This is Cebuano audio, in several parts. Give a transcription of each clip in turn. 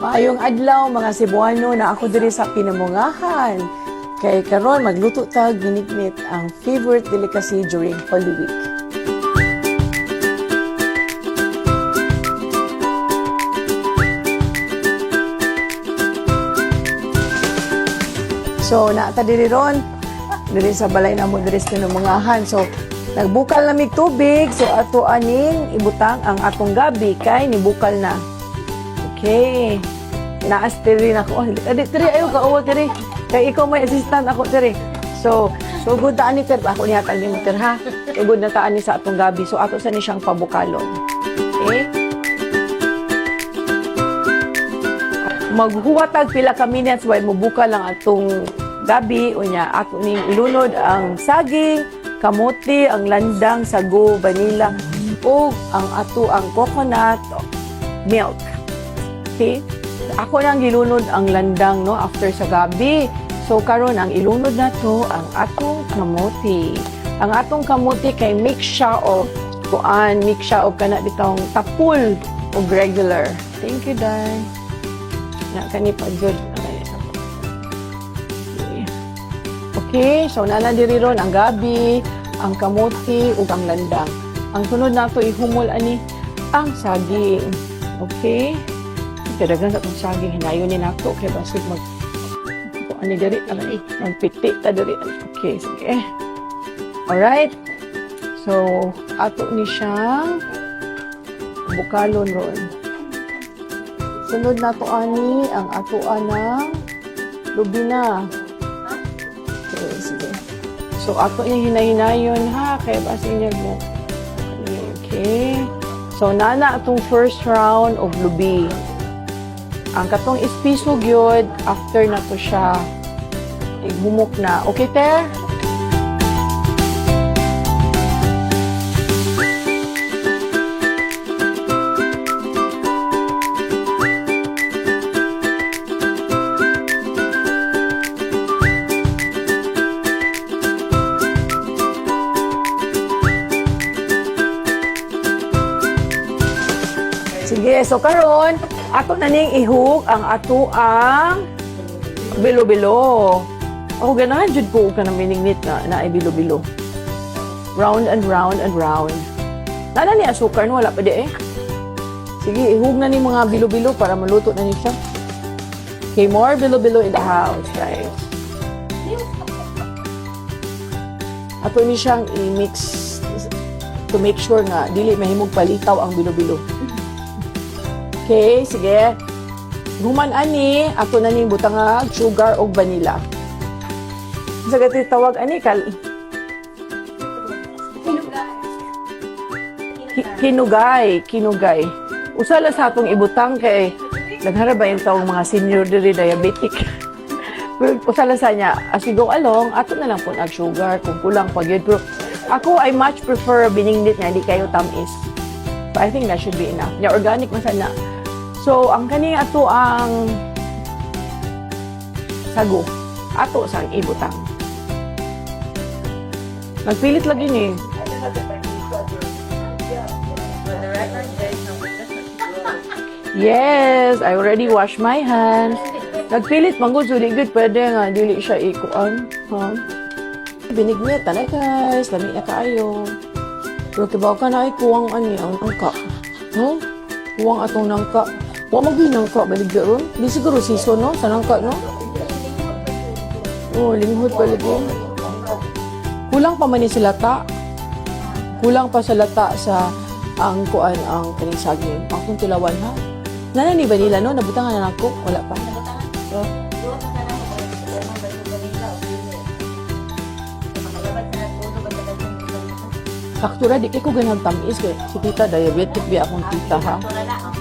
Maayong adlaw, mga Cebuano, na ako diri sa Pinamungahan. Kay karon magluto tag binignit, ang favorite delicacy during Holy Week. So naa ta diri ron diri sa balay namo diri sa Pinamungahan. So nagbukal na mig tubig, so ato aning ibutang ang atong gabi kay nibukal na. Okay. Naas tiri na ko. Oh, adi tiri ayo ka uwa tiri. Kay ikaw may assistant ako tiri. So, sugod ta ani ter, ako niya tag nimo ter ha. Sugod na ta ani sa atong gabi. So ato sa ni siyang pabukalon. Okay? Maghuwatag pila ka minutes while mubukal lang atong gabi, unya ato ning ilunod ang saging, kamote, ang landang, sago, vanilla ug ang ato ang coconut milk. Okay? Ako nang gilunod ang landang, no, after sa gabi. So karon ang ilunod na to ang atong kamote. Ang atong kamote kay mix siya og kuan, mix siya og kana bitawng tapul og regular. Thank you, Day. Na kani pa jud. Okay. Okay, so nana diri ron ang gabi, ang kamote ug ang landang. Ang sunod nato ihumol ani ang saging. Okay? Kadagan sa atong saging, hinayon ni nato kay basig mag kung ani diri aray, magpiti ta diri. Okay, sige. Alright. So, ato ni siyang bukalon ron. Sunod nato ani ang ato anang lubina. Okay, sige. So, ato ni hinahinayon ha, kay basin niya mo. Okay. So, nana atong first round of lubi. Ang katong ispiso gyud after na to siya ighumok na. Okay, Ter? Sige, so karon ato na ning ihug ang ato ang bilo-bilo. Ako ganahan jud ko og kanang binignit na naay bilo-bilo. Round and round and round. Nana ni asukar no, wala pa di eh. Sige, ihug na ni mga bilo-bilo para maluto na ni siya. Okay, more bilo-bilo in the house, right? Ato ni siyang i-mix to make sure nga dili mahimog palitaw ang bilo-bilo. Okay, sige. Human ani, ato na ning butangag sugar og vanilla. Sa gati tawag ani kal Kinugay, kinugay. Usa lang sa atong ibutang kay naghara ba yung tawag mga senior diri diabetic. Pero usa lang sa niya, as we go along, ato na lang po nag sugar kung kulang pa gyud. Pero ako, I much prefer binignit nga di kayo tamis. But I think that should be enough. Yeah, organic man sana. So, ang kani ato ang sago. Ato sang ibutang. Nagpilit lagi ni. For the record, guys, namugas na siguro. Yes, I already washed my hands. Nagpilit man gud, so di gud pwede nga dili siya ikuan. Ha? Binignit tala guys, lami na kaayo. Pero kibaw ka na ay kuwang ani ang nangka. No? Kuwang atong nangka. Wa man gyud nangka baligya ron. Di siguro season no sa nangka no. Oh, linghod pa lagi. Kulang pa man ni sa lata. Kulang pa sa lata sa ang kuan ang kaning saging. Akong tilawan ha. Nana ni vanilla no, nabutangan na nako, wala pa. Oh. Duha ka na ako, lemon ba yung vanilla o dili? Makalabad sa natulo ba sa kanyang vanilla? Sakto ra, di kay ko ganang tamis kay si tita diabetic biya akong tita ha. Sakto na na, oh.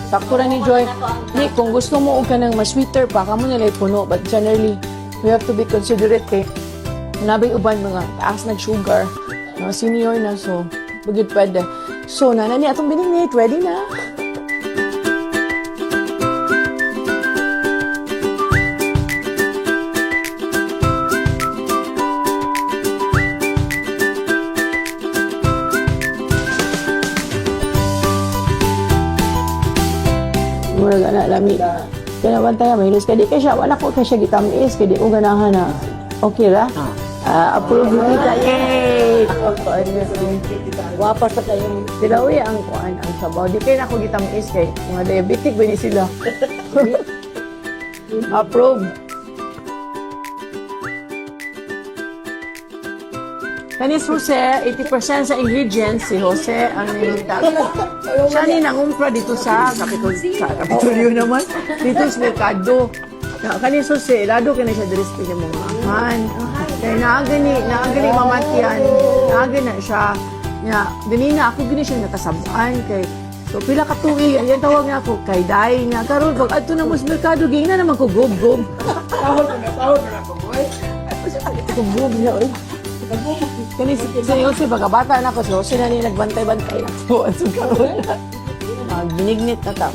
Sakto ra ni Joy. Ni kung gusto mo og kanang mas sweeter pa kamo nila puno, but generally we have to be considerate kay nabay uban mga taas nag sugar. Mga senior na, so bugid pwede. So nana ni atong binignit, ready na. Mura na. Na lami. Kaya bantay mahilis kay di kay siya, wala ko kay siya gitamis kay di ko ganahan na. Okay ra? Ah, approve kita. Yay! Wapa sa kayong Tilawi ang kuan ang sabaw. Di kay nako gitamis kay mga diabetic ba ni sila. Approve. Kanis Jose, 80% sa ingredients, si Jose ang nilita. Siya ni nangumpra dito sa Kapitolyo naman, dito sa Merkado. Na, kanis Jose, lado ka na siya diri sa pinamamahan. Kaya naagani mamatyan, naagani na siya. Nya, ganina ako gini siya nakasabaan kay. So pila ka tuig, ayan tawag niya ako kay Day niya. Karon pag adto na mo sa merkado, gingna naman ko gob gob. Tawag na ko, boy. Gob niya oy. Kani si Jose baga bata na ako, si Jose na ni nagbantay-bantay na ako. So karon. Binignit na ta.